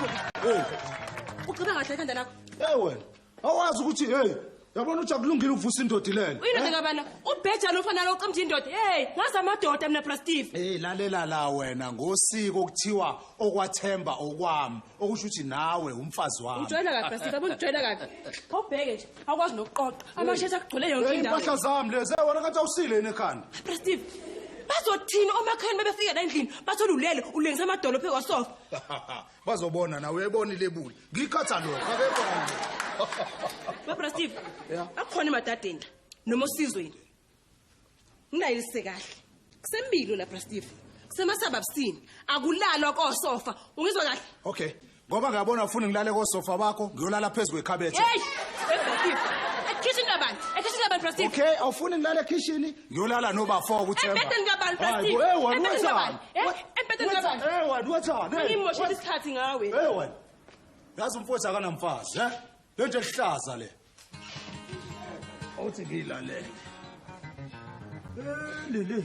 Gogo. Hey. Ucabanga kahle ekhanda lakho. Hey wena. Awazi ukuthi hey yabona uthi akulungile ukuvusa indoda ilele. Uyindoda kabana? Ubheja lo mfana lo uqamja indoda. Hey, ngazi amadoda mina Bra Steve. Hey lalela la wena ngosiko kuthiwa okwathemba okwami okusho ukuthi nawe umfazi wami. Ungijwayela kabi Bra Steve, ungijwayela kabi. Awubheke nje, awukwazi nokuqoqa. Amashethi akugcwele yonke indawo. Impahla zami lezi, hey wena ngathi awusile yini ekhanda. Bra Steve, bazothini omakhani bebefika la endlini bathola ulele ulengisa amadolo phezu kwasofa. Bazobona nawe uyayibona ilebuli. Ngikhatha lokho akekho kanje. Bra Steve, Yeah. akukhona emadadeni la noma osizweni. Nginayilise kahle. Kusempilo la Bra Steve. Kusemasababsini. Akulalwa kosofa. Ungizwa kahle? Okay. Ngoba ngiyabona ufuna ngilale kosofa bakho, ngiyolala phezu kwekhabethe. Hey, Bra Steve. Ekitchen kabani? Ekitchen kabani Bra Steve? Okay, awufuni ngilale ekitchen? Ngiyolala nobafo ukuthemba. Embhedeni kabani Bra Steve? Hey, wena Embhedeni kabani? wethani? Eh, embhedeni kabani? Hey, wena wethani? Hey. Ngimoshela isikhathi ngawe. Hey wena. Yazi umfowethu akanamfazi, eh? Lento ehlaza le. Awuthi ngiyilalele. Eh, lele.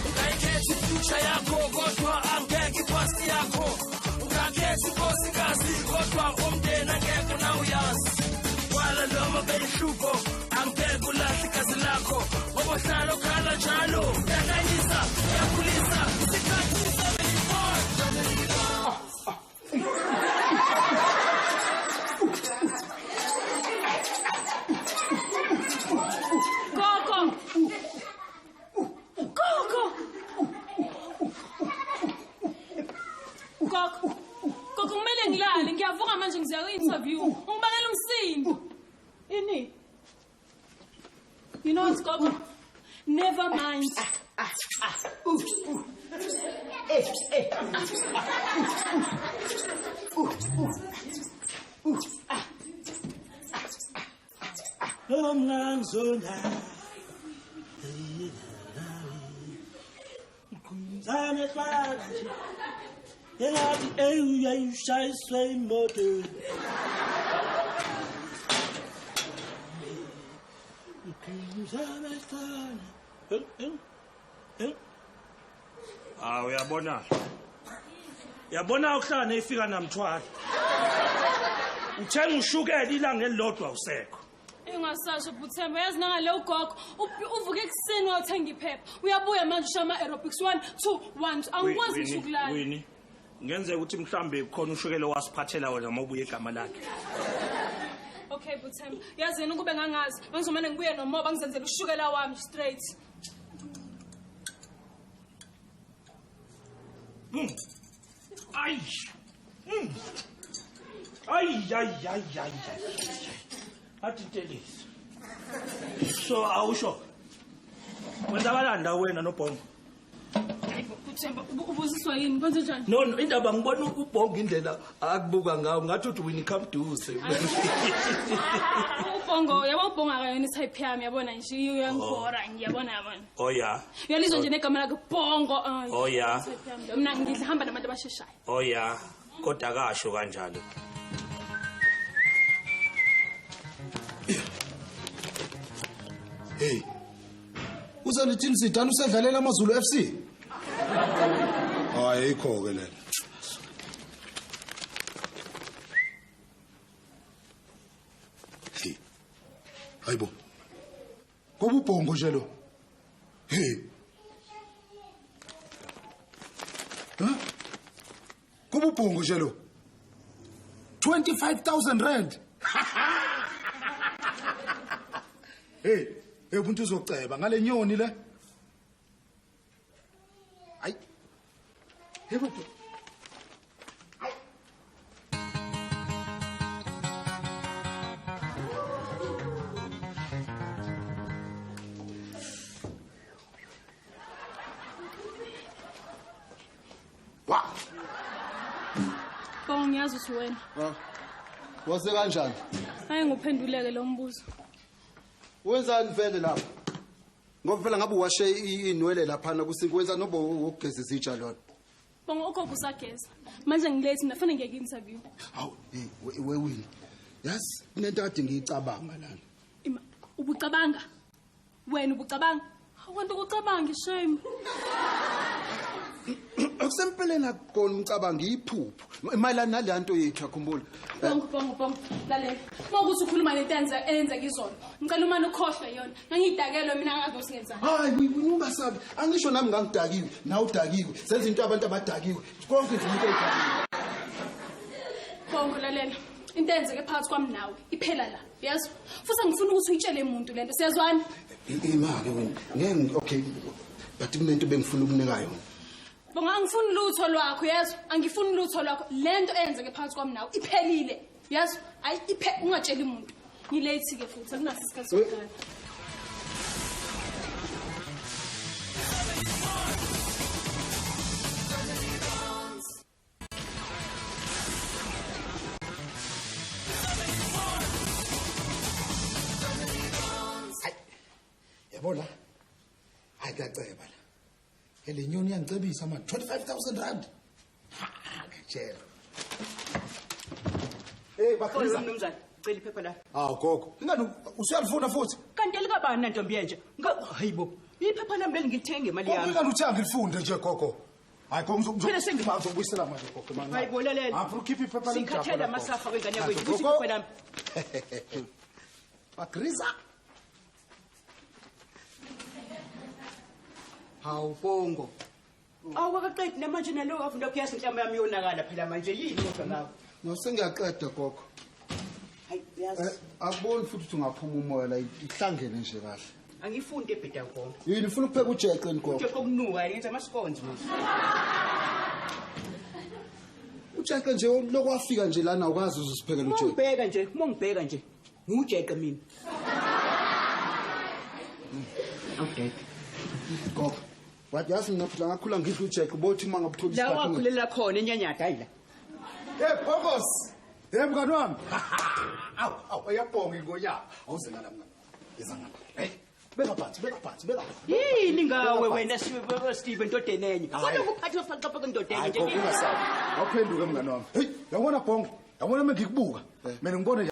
Ungayikhethi future yakho kodwa angeke ipasi yakho. Ungakhethi inkosikazi kodwa umndeni angeke nawuyazi. Wala noma beyihlupho angeke ulahle igazi lakho. Ngoba uhlala ukhala njalo uyakhanyisa uyakhulisa isikhathi 74. Gogo. Gogo. Gogo. Gogo kumele ngilale, ngiyavuka manje ngiziya ku-interview. Ungibangela umsindo. Ini? You know what, Gogo? Never mind. Engathi eyuyayishayiswe imoto. Ah uyabona. Uyabona ukuhlala nefika namthwalo. Uthenga ushukela ilanga elilodwa usekho. Engasasho Buthemba, yazi nangale ugogo uvuke ekuseni wayothenga iphepha. Uyabuya manje ushaya ama-aerobics 1 2 1. Angikwazi ngisho ukulala. Winnie, ngenzeka ukuthi mhlambe khona ushukela wasiphathela wena uma ubuye igama lakhe. Okay Buthemba, yazi yena ukube ngangazi, bengizomane ngibuye nomoba ngizenzele ushukela wami straight. Ay. Ay ay ay ay. Athi intelezi. So awusho. Kwenzakalani la wena noBhongo? Hayibo Buthemba, ubuziswa yini? Kwenze njani? No, no, indaba ngibona uBhongo indlela akubuka ngawo ngathi uthi Winnie come duze. Ubhongo, yabo uBhongo akayona itype yami yabona nje uyangibhora ngiyabona yabona. Oh yeah. Uyalizwa nje negama lakhe Bhongo. Ay. Oh yeah. Type yami. Mina ngihamba nabantu abasheshayo. Oh yeah. Kodwa akasho kanjalo. Hey. Uzalithini Zidane usedlalela amaZulu FC? Hayi ayikho ke lena. Hey. Hayibo. Ngoba ubhongo nje lo. Hey. Ha? Ngoba ubhongo nje lo. 25,000 rand. Hey, hey umuntu uzoceba ngale nyoni le. Hayi. Hey bhuti. Wa. Bongo ngiyazi ukuthi wena. Ha. Wase kanjani? Hayi nguphenduleke lo mbuzo. Wenzani vele lapha? Ngoba phela ngabe uwashe inwele laphana kusinkwenza noba ukugeza izitsha lona. Bonga ugogo usageza. Manje ngilethi mina fanele ngiye ku-interview. Hawu, hey we Winnie. Yazi kunento kade ngiyicabanga lana. Ima ubucabanga. Wena ubucabanga. Awukanti ukucabanga shame. Akusempeleni akukona umcabango iphupho. Mayelana nale nto yethu akhumbula. Bongo bongo bongo. Lalela. Mawukuthi ukhuluma lento eyenzeka izolo. Ngicela umane ukhohlwe yona. Ngangidakelwe mina ngazi ukuthi ngenzani. Hayi Winnie ungasabi. Angisho nami ngangidakiwe, nawe udakiwe. Senza into abantu abadakiwe. Konke nje into edakiwe. Bongo lalela. Into eyenzeke phakathi kwami nawe iphela la. Yazi? Futhi angifuni ukuthi uyitshele umuntu lento. Siyazwana? Imake Winnie. Ngeke okay. But kunento bengifuna ukunika yona. Bonga angifuni lutho lwakho yazi? Angifuni lutho lwakho. Lento eyenzeke phakathi kwami nawe iphelile. Yazi? Ayi iphe ungatsheli umuntu. Ngilate ke futhi akunaso isikhathi sokudlala. Yabo la. Hayi kuyaceba la. Le nyoni iyangicebisa manje 25,000 rand. Ha, ngiyakutshela. Hey bakriza. Mnumzane, cela iphepha la. Hawu gogo, ingani usuyalifuna futhi? Kanti elikabani na ntombi yenje? Hayibo. Iphepha lami leli ngilithenge imali Gogo yami. ingani uthe angilifunde nje gogo. Hayi gogo Phela ngizobuyisela manje gogo manje. Hayibo lalela. Hayi ukhipha iphepha lami. Sikhathele amasafa wengane yakwethu. Busa iphepha lami. Bakriza. Hawu Bongo. Awukaqedi namanje nalowo afunda kuyazi inhlama yami yonakala phela manje yini kodwa ngawe? No sengiyaqeda gogo. Hayi uyazi. Akuboni futhi ukuthi ungaphuma umoya la ihlangene nje kahle. Angifundi ebheda gogo. Yini ufuna ukupheka ujeqe gogo? Ujeqe okunuka ngenza ama-scones manje. Ujeqe nje lokwafika nje lana awukazi uzosiphekela ujeqe. Mongibheka nje, mongibheka nje. Ngiujeqe mina. Okay. Gogo. Wathi yazi mina phela ngakhula ngidla ujeqe bothi uma ngabuthola La wakhulela khona enyanyada hayi la. Hey Bhokos. Hey mngani wami. Awu awu uyabonga ingonyama. Awuze ngala mngani. Iza ngala. Hey beka phansi beka phansi beka. Yini ngawe wena Steve ndodeni enye. Kodwa ukuphatha ufaxa ndodeni nje. Hayi gogo ungasabi. Awuphenduke mngani wami. Hey yabona Bhongo. Yabona mina ngikubuka. Mina ngibone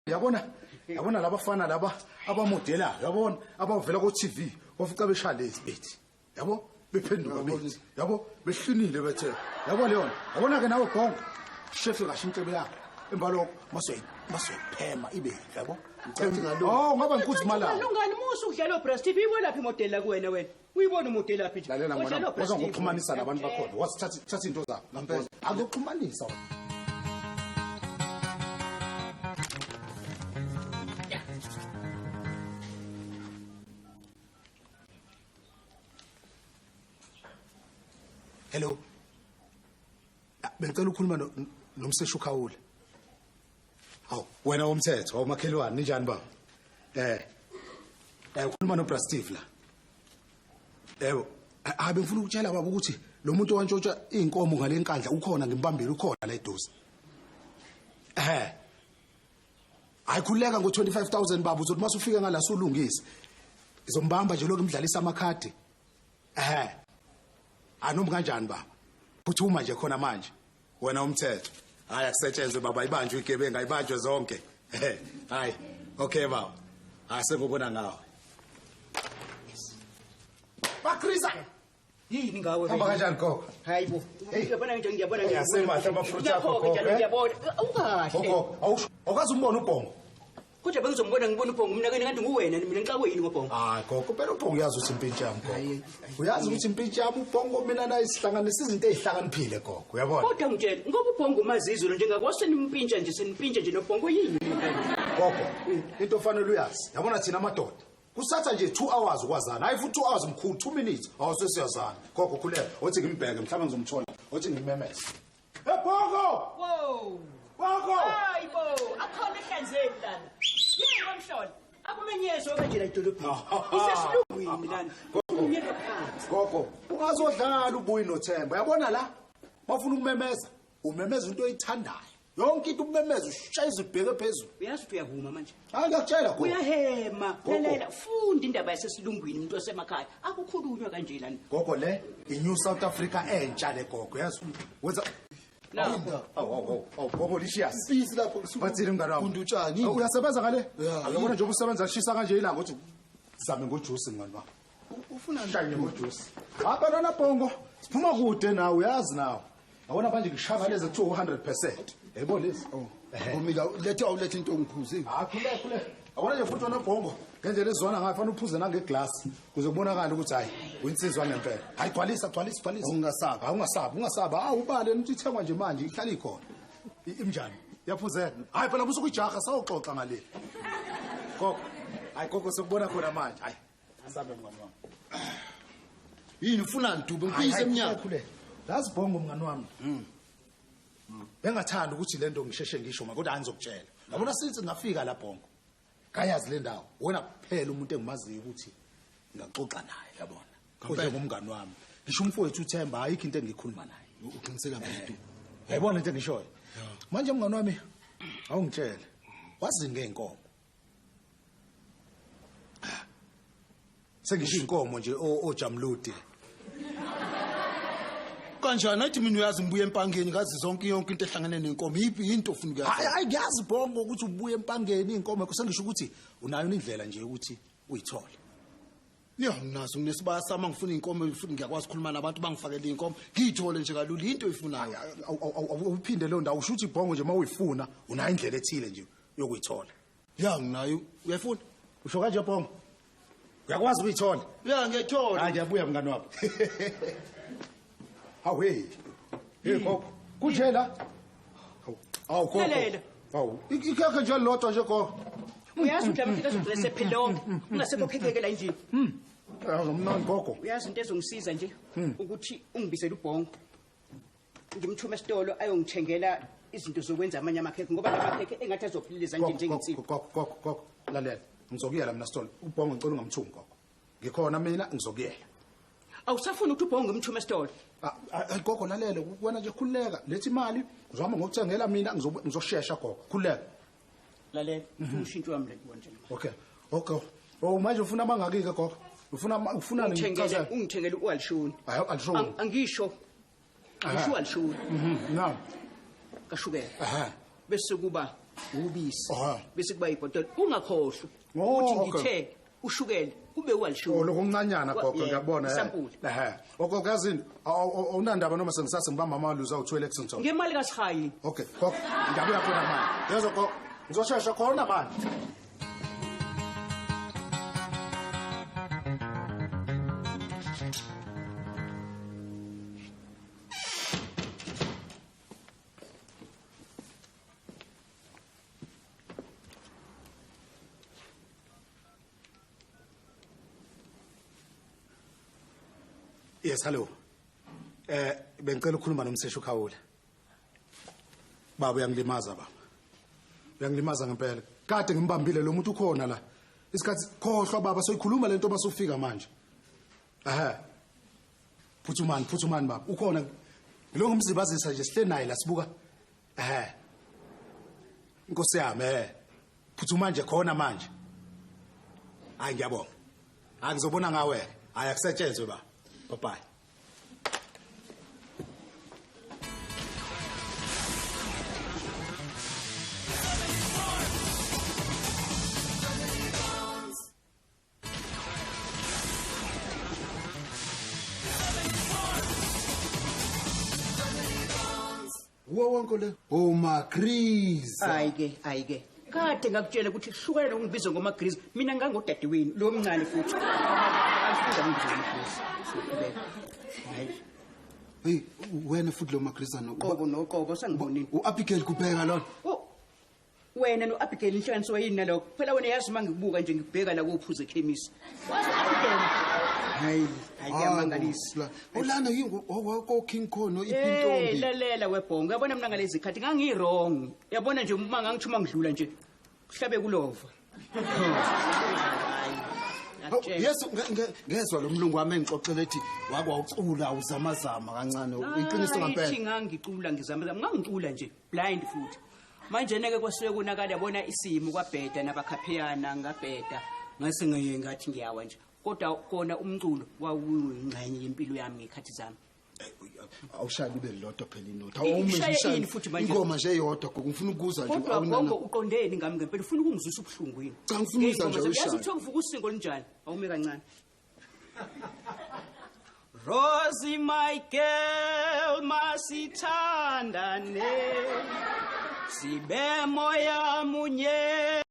Yabona yabona labafana laba abamodelayo yabona abavela ku TV ofica beshaya lezi bethi yabo bephenduka bethi yabo behlinile bethe yabo leyo yabona ke nawe Bongo shefe kahle intebe yakho emva lokho masoyiphema ibe yabo oh ngoba ngikuthi malanga Lungani musu udlala oBreast TV ibona phi imodela kuwena wena uyibona umodela phi nje lalela mwana waza ngokuxhumanisa nabantu bakhona wasithatha thatha into zakho ngempela akuxhumanisa. Hello. Bengicela ukukhuluma nomseshu Khawula. Hawu wena womthetho awumakhelwane ninjani baba? Ukhuluma noBra Steve la. Yebo, hayi bengifuna ukutshela baba ukuthi lo muntu owantshontsha inkomo ngalenkandla ukhona ngimbambile ukhona la eduze. Hayi khuleka ngo 25,000 baba uzothi masufika ngala sulungise. Izombamba nje lokho imdlalisa amakhadi. Anoma kanjani baba? Phuthuma nje khona manje. Wena umthetho. Hayi akusetshenzwe baba ibanjwe igebenga ibanjwe zonke. Hayi. Okay baba. Hayi sekubona ngawe. Bakriza. Yini ngawe? Hamba kanjani gogo? Hayibo. Ngiyabona nje ngiyabona nje. Yasemahle amafruit akho gogo. Ngiyabona. Awukahle. Gogo, awusho. Awukazi umbona uBhongo. Kodwa bengizombona ngibona uBhongo mina kanti nguwena mina ngixakwe yini ngoBhongo? Hayi gogo, phela uBhongo uyazi ukuthi impintshi yami gogo. Uyazi ukuthi impintshi yami uBhongo mina naye sihlanganisa izinto ezihlakaniphile gogo, uyabona? Kodwa ngitshela, ngoba uBhongo umazizulu njengakho senimpintsha nje senimpintsha nje noBhongo yini? Gogo, into ofanele uyazi. Yabona thina amadoda. Kusatha nje 2 hours ukwazana. Hayi futhi 2 hours mkhulu, 2 minutes. Awusesiyazana. Gogo khuleka, othi ngimbheke mhlawumbe ngizomthola, othi ngimemeze. Hey Bhongo! Wow. Gogo. Hayibo, akhona ehlanzeni lana. Yini komhlola? Akumenyezwa kanje la edolobheni. Usesilungwini lana. Unyeka phansi. Gogo, ungazodlala ubuyi noThemba. Uyabona la? Bafuna ukumemeza. Umemeza into oyithandayo. Yonke into umemeza ushaya izibheke phezulu. Uyazi ukuthi uyahuma manje. Hayi ngiyakutshela gogo. Uyahema. Lalela, funda indaba yasesilungwini umuntu osemakhaya. Akukhulunywa kanje lana. Gogo le iNew South Africa entsha le gogo yazi. Wenza Awu gogo lishiyas. Impisi lapho Bathini mngani wami? Gundutshani. Uyasebenza ngale? Ya. Uyabona njengoba usebenza lishisa kanje ilanga uthi zame ngojuice mngani wami. Ufuna Shayile ngojuice. Hapa lona bongo siphuma kude nawe uyazi nawe. Yabona manje ngishaya lezi kuthiwa 100%. Yebo lezi. Omila letha awulethe into ongiphuze. Hayi khule khule. Yabona nje futhi wena bongo ngendlela ezwana ngayo fanele uphuze nangeglass kuze kubonakale ukuthi hayi uyinsizwa ngempela. Hayi gcwalisa gcwalisa gcwalisa. Ungasabi. Hayi ungasabi ungasabi. Hawu ubale into ithengwa nje manje ihlala ikhona. Imnjani? Iyaphuzeka. Hayi phela busukujaha sawuxoxa ngale. Gogo. Hayi gogo sekubona khona manje. Hayi. Asabe mngani wami. Yini ufuna Dube ngiphize eminyaka. Khule. Lazi bongo mngani wami. Bengathanda ukuthi lento ngisheshe ngisho ma kodwa angizokutshela. Yabona since ngafika la bongo. Kayazi le ndawo. Wena kuphela umuntu engimaziyo ukuthi ngingaxoxa naye yabona. Kodwa ngumngani wami. Ngisho umfowethu uThemba ayikho into engikhuluma naye. Uqiniseka mfethu. Uyayibona into engishoyo? Manje mngani wami awungitshele. Wazi ngeenkomo. Sengisho inkomo nje ojamlude. Kanjani athi mina uyazi ngibuye empangeni ngazi zonke yonke into ehlangene nenkomo. Yiphi into ofuna ukuyazi? Hayi hayi ngiyazi bongo ukuthi ubuye empangeni inkomo sengisho ukuthi unayo indlela nje ukuthi uyithole. Ya nginazo nginesibaya sami ngifuna inkomo futhi ngiyakwazi ukukhuluma nabantu bangifakele inkomo. Ngiyithole nje kalula into oyifunayo. Awuphinde leyo ndawo usho ukuthi ibhongo nje mawuyifuna unayo indlela ethile nje yokuyithola. Ya nginayo. Uyayifuna? Usho kanje bongo. Uyakwazi ukuyithola? Ya ngiyayithola. Hayi ngiyabuya mngani wami. Hawu hey. Hey gogo, kunje la? Hawu gogo. Lalela. Hawu, ikhekhe nje lodwa nje gogo. Uyazi ukuthi amakhekhe azogcina sephele onke. Ungasekho khekhe la endlini. Mnandi gogo. Uyazi into ezongisiza nje ukuthi ungibizele ubhongo. Ngimthume esitolo ayongithengela izinto zokwenza amanye amakhekhe ngoba lamakhekhe engathi azophililiza nje njengensipho. Gogo gogo gogo lalela. Ngizokuyela mina sitolo. Ubhongo ngicela ungamthumi gogo. Ngikhona mina ngizokuyela. Awusafuni ukuthi ubhongo ngimthume esitolo. Gogo lalela wena nje khululeka. Lethi imali ngizohamba ngokuthengela mina ngizoshesha gogo. Khululeka. Lalela, ushintsho wami le kubona nje. Okay. Okay. Oh manje ufuna amangaki ke gogo? Ufuna ngichazela. Ungithengele ualshoni. Hayi alshoni. Angisho. Ngisho ualshoni. Na. Kashukela. Bese kuba ubisi. Bese kuba ibhotela. Ungakhohlwa ukuthi ngithe ushukela kube ualshoni. Oh lokuncanyana gogo ngiyabona. Ehe. Gogo yazini awunandaba noma sengisase ngibamba amaluza u2 Lexington. Ngemali kaSihayi. Okay gogo ngiyabuya khona manje. Yezwa gogo ngizoshesha khona manje. Yes, hello. Bengicela ukukhuluma nomseshi uKhawula. Baba uyangilimaza baba. Uyangilimaza ngempela. Kade ngimbambile lo muntu ukhona la. Isikhathi khohlwa baba soyikhuluma lento masufika manje. Ehhe. Phuthumani, phuthumani baba. Ukhona. Ngilo ngumzibazisa nje sihle naye la sibuka. Ehhe. Inkosi yami eh. Phuthuma nje khona manje. Hayi ngiyabonga. Hayi ngizobona ngawe. Hayi akusetshenzwe baba. Bye bye. Wonke le omagriza. Hayi ke. Kade ngakutshela ukuthi hlukana nokungibiza ngomagriza. Mina ngangodadewenu lo mncane futhi. Angifunda ngibiza ngomagriza. Hayi. Hey wena futhi lo magriza noqobo noqobo sangibonini. uAbigail kubheka lona. Oh. Wena noAbigail inhlanganiswa yini nalokho? Phela wena yazi mangikubuka nje ngikubheka la kophuza ekhemisi. Wazi uAbigail. Hayi, hayi, Ulana yini ko King Khono iphintombi. Lalela webhongo, uyabona mina ngalezi khathi ngangi wrong. Uyabona nje uma ngangithuma ngidlula nje kuhlabe kulova. Yes, ngezwa lo mlungu wami engixoxela ethi wakwawucula uzamazama kancane. Iqiniso ngempela. Ithi ngangicula ngizamazama, ngangicula nje blind futhi. Manje neke kwasuke konakala yabona isimo kwabheda nabakhapheyana ngabheda. Ngase ngiye ngathi ngiyawa nje. Kodwa kona umculo wawuyingxenye yempilo yami ngekhathi zami. Awushaya ibe lodwa phela inotha. Awumishaya futhi manje. Ingoma nje eyodwa gogo ngifuna ukuzwa nje. Kodwa gogo uqondeni ngami ngempela ufuna ukungizwisa ubuhlungu yini? Cha ngifuna ukuzwa nje ushaya. Yazi uthiwa kuvuka usingo olunjani? Awume kancane. Rosie my girl masithandane sibe moya munye.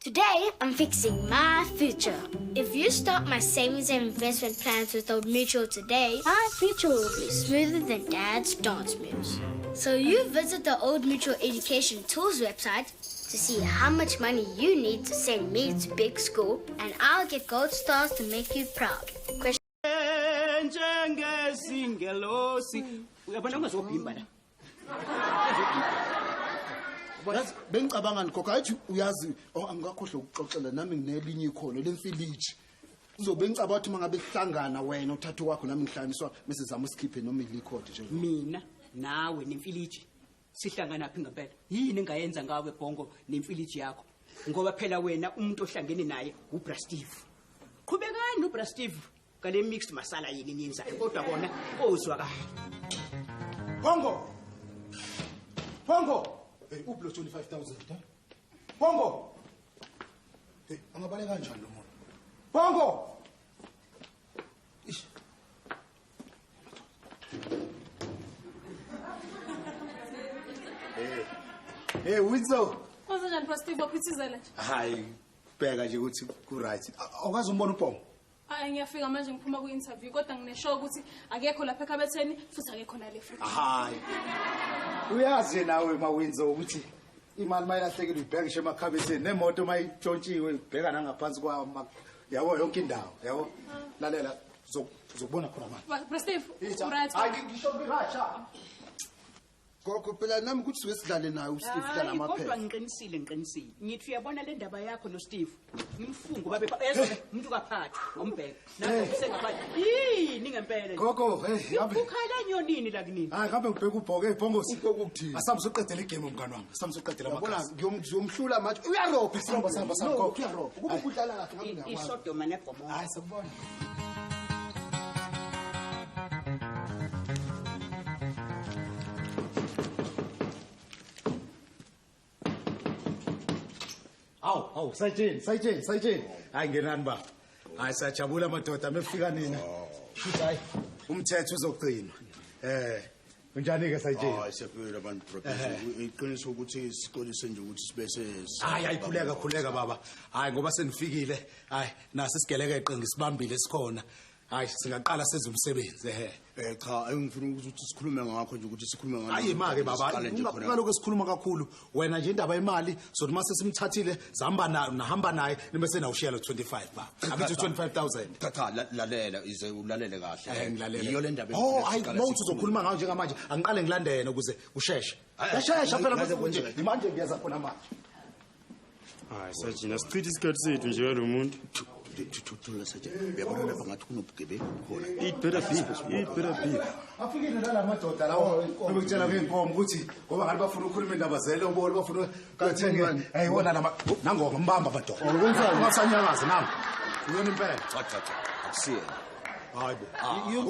Today, I'm fixing my future. If you start my savings and investment plans with Old Mutual today, my future will be smoother than Dad's dance moves. So you visit the Old Mutual Education Tools website to see how much money you need to send me to big school, and I'll get gold stars to make you proud. Question. Bengicabanga gogo athi uyazi angikakhohlwa ukuxoxela nami nginelinye ikhono lemfiliji. Uzobe ngicabanga ukuthi mangabe sihlangana wena uthatha kwakho nami ngihlanganiswa bese zama usikhiphe noma ilikhodi nje. Mina nawe nemfiliji sihlangana phi ngempela? Yini engayenza ngawe Bhongo nemfiliji yakho? Ngoba phela wena umuntu ohlangene naye uBra Steve. Qhubekani noBra Steve ngale mixed masala yini niyenzayo kodwa kona ozwa kahle. Bhongo! Bhongo! Hey, uplo 25,000, huh? Bongo! Hey, angabale kanjani lo muntu? Bongo! Ish. Hey. Hey, Winzo. Uzenjani Bra Steve waphithizela nje? Hayi, bheka nje ukuthi ku right. Awukazi umbona uBongo? Hayi, ngiyafika manje ngiphuma ku interview kodwa ngineshow ukuthi akekho lapha ekhabetheni futhi akekho nale futhi. Hayi. Uyazi nawe mawinzo ukuthi imali mayilahlekile uyibheka ngisho emakhabetheni nemoto mayitshontshiwe ibheka nangaphansi kwayo yabo yonke indawo yabo. Lalela uzokubona khona manje. Bra Steve, right. Hayi ngisho kwi-right. Gogo phela nami ukuthi suke sidlale naye uSteve dlala amaphepha. Kodwa ngiqinisile. Ngithi uyabona le ndaba yakho noSteve. Ngimfungo babe ezwe umuntu kaphatha ngombheka. Nakho usengaphathi. Yini ngempela? Gogo, hey, yabe. Ukhala nyonini la kunini? Hayi ngabe ngibheka ubhoke ibhongosi. Ukuthini? Asambe uqedele igame mngani wami. Asambe uqedele amagasi. Yabona ngiyomhlula manje. Uyarobha samba. No, uyarobha. Kuba udlala kahle ngabe ngiyakwazi. Isodoma neGomora. Hayi sakubona. Awu, sayitsheni. Hayi ngenani baba. Hayi siyajabula madoda mefika nina. Futhi hayi umthetho uzogcinwa. Unjani ke sayitsheni? Hayi siyaphila abantu professor. Iqiniso ukuthi sixolise nje ukuthi sibe Hayi khuleka baba. Hayi ngoba senifikile. Hayi nasi isigelekeqe ngisibambile sikhona. Hayi singaqala senze umsebenzi ehe. Cha engifuna ukuthi sikhulume ngakho nje ukuthi sikhulume ngakho. Hayi imake baba, ungalokho esikhuluma kakhulu. Wena nje indaba yemali sothi mase simthathile zihamba nahamba naye nibe senawushiyela 25 baba. Akithi 25,000. Cha lalela ize ulalele kahle. Ngilalela. Iyo le ndaba. Oh hayi mawuthi uzokhuluma ngayo njengamanje angiqale ngilandene ukuze usheshe. Yashesha phela manje manje ngiyeza khona manje. Hayi sajina sichithe isikhathi sethu nje lo muntu. Uyabona lapha ngathi kunobugebengu khona. It better be. Afikile nala madoda lawo bebekutshela ngeenkomo ukuthi ngoba ngathi bafuna ukukhuluma indaba zelobolo bafuna ukuthenga. Hey wona lama nangoba mbamba madoda. Ungasanyakazi nami. Uyona impela. Cha akusiyena. Hayi bo.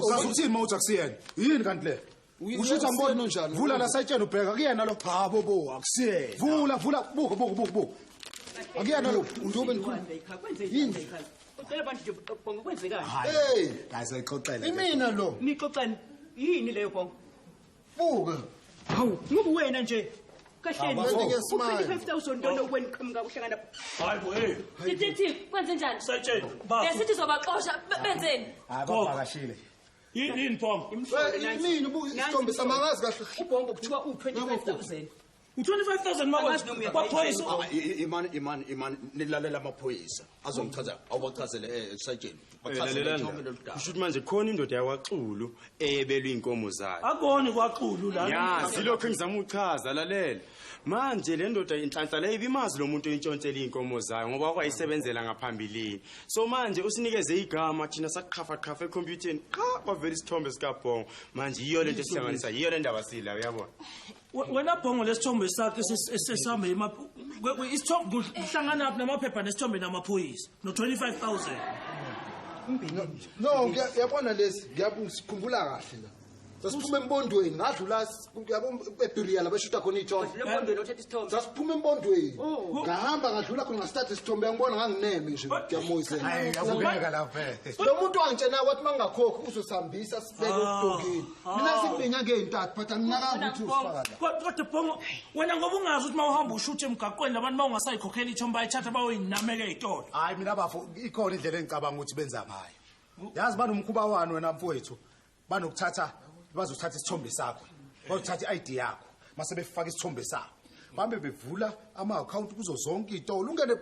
Usazi ukuthini mawuthi akusiyena? Yini kanti le? Usho ambona njani? Vula la sayitshela ubheka kuyena lo. Cha bobo akusiyena. Vula buka. Akuyena lo. Ndobe nikhuluma. Yini? Ucela abantu nje Bongo kwenzekani? Hey, guys ayixoxele. Imina lo. Nixoxani? Yini leyo Bongo? Buka. Hawu, ngoba wena nje. Kahleni. U25,000 dollar wena qhamuka uhlangana. Hayi bo hey. Detective, kwenze njani? Sayitsheni. Baba. Besithi zobaxosha benzeni? Hayi babakashile. Yini Bongo? Imina ubuka isithombe samangazi kahle. uBongo kuthiwa u25,000. U25,000 mabona. Kwaphoyisa. Imani nilalela amaphoyisa. Azongichaza awubachazele esayitsheni. Bachazele yonke lolu daba. Kusho ukuthi manje khona indoda yakwaXulu eyebelwe inkomo zayo. Akoni kwaXulu la. Yazi lokho engizama ukuchaza lalela. Manje le ndoda inhlanhla le ibimazi lo muntu oyintshontshela inkomo zayo ngoba kwayisebenzela ngaphambilini. So manje usinikeze igama thina saqhafa qhafa ekhompyutheni. Cha kwavela isithombe sikaBhongo. Manje yiyo lento esihlanganisa yiyo le ndaba sila uyabona. Wena Bhongo lesithombe sakhe sesihambe isithombe kuhlangana phi namaphepha nesithombe namaphoyisa no 25,000. No, ngiyabona lesi, ngiyakukhumbula kahle la. Sasiphuma embondweni, ngadlula yabo eBiria la beshutha khona ithombe. Embondweni othatha isithombe. Sasiphuma embondweni. Ngahamba ngadlula khona ngasithatha isithombe ngibona ngangineme nje ngiyamoyizela. Hayi yabukeka lapha. Lo muntu wangitshena wathi mangakhokhi uzosihambisa sibeke ukudokini. Mina sikunenyanga ezintathu but anginakanga ukuthi usifaka la. Kodwa Bhongo wena ngoba ungazi ukuthi mawuhamba ushuthe emgaqweni labantu mawungasayikhokhela ithombe bayithatha bayoyinameka ezitolo. Hayi mina bafo ikhona indlela engicabanga ukuthi benza ngayo. Yazi banomkhuba wani wena mfowethu banokuthatha bazothatha isithombe sakho bazothatha i-ID yakho mase befaka isithombe sakho bambe bevula ama-account kuzo zonke iy'tolo ungene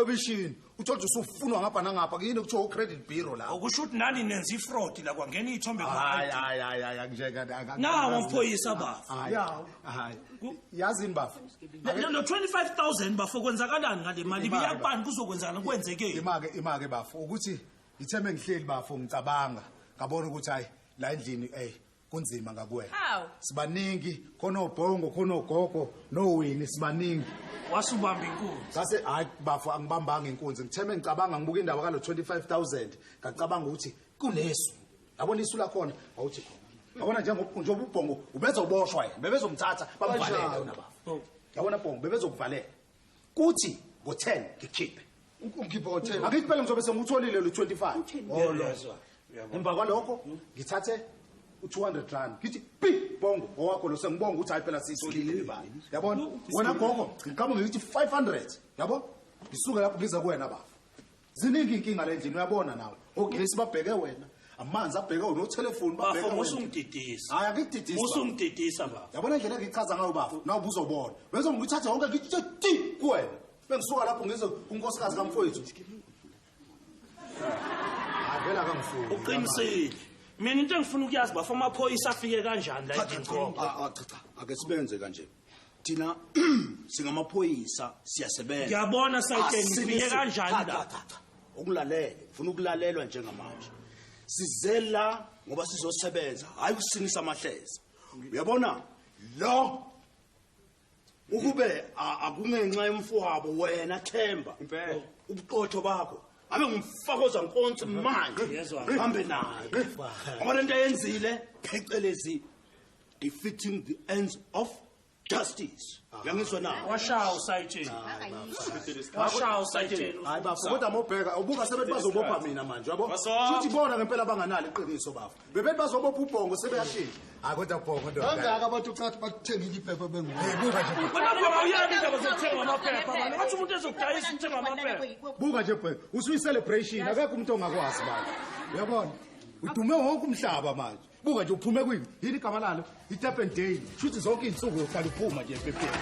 ebishini uthole ukuthi usufunwa ngapha nangapha kuyini kuthiwa u-credit bureau la okusho ukuthi nani nenza ifraud la kwangena iy'thombe hayi hayi hayi hayi nawo amaphoyisa bafo hayi yazini bafo lo 25,000 bafo kwenzakalani ngale mali ibiyakubani kuzokwenzakala kwenzekeni imake bafo ukuthi ngitheme ngihleli bafo ngicabanga ngabona ukuthi hayi la endlini kunzima ngakuwena. Sibaningi khona oBhongo khona ogogo noWini sibaningi. Wasubamba inkunzi. Ngase hayi bafo angibambanga inkunzi ngitheme ngicabanga ngibuka indaba kalo 25,000 ngacabanga ukuthi kunesu. Yabona isu lakhona awuthi khona. Yabona njengoba uBhongo ubezoboshwa yena bebezomthatha bamvalele wena bafo. Yabona Bhongo bebezokuvalela. Kuthi ngo10 ngikhiphe. Ungikhiphe ngo10. Akithi phela ngizobe sengutholile lo 25. Oh lo. Emva kwalokho ngithathe u200 rand ngithi pi Bongo owakho lo sengibonga ukuthi hayi phela sisitholile imali yabona wena gogo ngiqhamuka ngithi 500 yabo ngisuke lapho ngize kuwena bafo ziningi inkinga le ndlini uyabona nawe ogesi babheke wena amanzi abheke wena othelefoni babheke wena wena usungididisa hayi akudidisa usungididisa bafo yabona indlela engichaza ngayo bafo nawe ubuzobona bese ngithatha yonke ngithi ti kuwena bengisuka lapho ngize unkosikazi kamfowethu avela kangifuni uqinisile. Mina into engifuna ukuyazi bafo amaphoyisa afike kanjani la endlini? Cha ake sibenze kanje. Thina singamaphoyisa siyasebenza. Ngiyabona sayitsheni ifike kanjani la. Ukulalele, ngifuna ukulalelwa njengamanje. Sizela ngoba sizosebenza, hayi ukusinisa amahleza. Uyabona lo ukube akungenxa yomfowabo wena Themba. Ubuqotho bakho abe ngumfakoza nkonsi manje hambe naye ngoba lento ayenzile phecelezi defeating the ends of justice. Uyangizwa na? Washaya usayitsheni. Washaya usayitsheni. Hayi bafo kodwa mobheka ubuka sebethi bazobopha mina manje yabo. Futhi bona ngempela banganalo iqiniso bafo. Bebethi bazobopha uBhongo sebeyashintsha. Hayi kodwa Bhongo ndoda. Kangaka abantu ucathi bakuthengile iphepha bengu. Buka nje. Wena Bhongo uyani indaba zokuthenga amaphepha manje. Wathi umuntu ezokudayisa ukuthenga amaphepha. Buka nje Bhongo, usuyi celebration akekho umuntu ongakwazi manje. Uyabona? Udume wonke umhlaba manje. Buka nje uphume kwini? Yini igama lalo? iTap and Day. Shuthi zonke izinsuku uyohlala uphuma nje ephepheni.